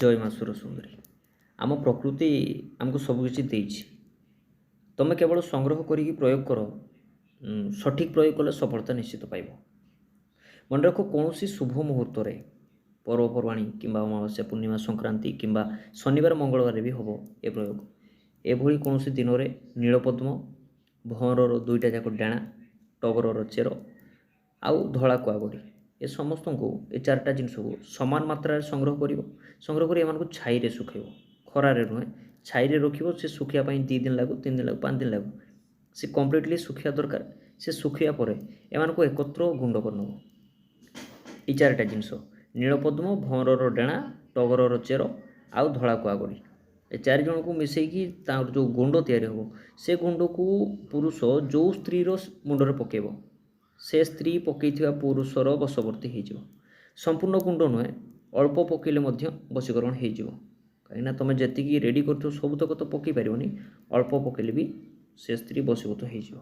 ଜୟ ମା ସୁରସୁନ୍ଦରୀ। ଆମ ପ୍ରକୃତି ଆମକୁ ସବୁକିଛି ଦେଇଛି, ତୁମେ କେବଳ ସଂଗ୍ରହ କରିକି ପ୍ରୟୋଗ କର। ସଠିକ୍ ପ୍ରୟୋଗ କଲେ ସଫଳତା ନିଶ୍ଚିତ ପାଇବ। ମନେ ରଖ, କୌଣସି ଶୁଭ ମୁହୂର୍ତ୍ତରେ, ପର୍ବପର୍ବାଣୀ କିମ୍ବା ଅମାବାସ୍ୟା, ପୂର୍ଣ୍ଣିମା, ସଂକ୍ରାନ୍ତି କିମ୍ବା ଶନିବାର, ମଙ୍ଗଳବାରରେ ବି ହେବ ଏ ପ୍ରୟୋଗ। ଏଭଳି କୌଣସି ଦିନରେ ନୀଳପଦ୍ମ, ଭଅଁରର ଦୁଇଟା ଯାକ ଡେଣା, ଟଗରର ଚେର ଆଉ ଧଳା କୁଆଗଡ଼ି, ଏ ସମସ୍ତଙ୍କୁ, ଏ ଚାରିଟା ଜିନିଷକୁ ସମାନ ମାତ୍ରାରେ ସଂଗ୍ରହ କରିବ। ସଂଗ୍ରହ କରି ଏମାନଙ୍କୁ ଛାଇରେ ଶୁଖାଇବ, ଖରାରେ ନୁହେଁ, ଛାଇରେ ରଖିବ। ସେ ଶୁଖିବା ପାଇଁ 2 ଦିନ ଲାଗୁ, 3 ଦିନ ଲାଗୁ, 5 ଦିନ ଲାଗୁ, ସେ କମ୍ପ୍ଲିଟଲି ଶୁଖିବା ଦରକାର। ସେ ଶୁଖିବା ପରେ ଏମାନଙ୍କୁ ଏକତ୍ର ଗୁଣ୍ଡ କରିନେବ। ଏଇ ଚାରିଟା ଜିନିଷ, ନୀଳପଦ୍ମ, ଭଅଁରର ଡେଣା, ଟଗରର ଚେର ଆଉ ଧଳା କୁଆଗଡ଼ି, ଏ ଚାରି ଜଣକୁ ମିଶେଇକି ତାଙ୍କର ଯେଉଁ ଗୁଣ୍ଡ ତିଆରି ହେବ, ସେ ଗୁଣ୍ଡକୁ ପୁରୁଷ ଯେଉଁ ସ୍ତ୍ରୀର ମୁଣ୍ଡରେ ପକାଇବ, ସେ ସ୍ତ୍ରୀ ପକାଇଥିବା ପୁରୁଷର ବଶବର୍ତ୍ତୀ ହେଇଯିବ। ସମ୍ପୂର୍ଣ୍ଣ ଗୁଣ୍ଡ ନୁହେଁ, ଅଳ୍ପ ପକାଇଲେ ମଧ୍ୟ ବଶୀକରଣ ହେଇଯିବ। କାହିଁକିନା ତୁମେ ଯେତିକି ରେଡ଼ି କରିଥିବ ସବୁତକ ତ ପକାଇ ପାରିବନି, ଅଳ୍ପ ପକାଇଲେ ବି ସେ ସ୍ତ୍ରୀ ବଶୀଭୂତ ହେଇଯିବ।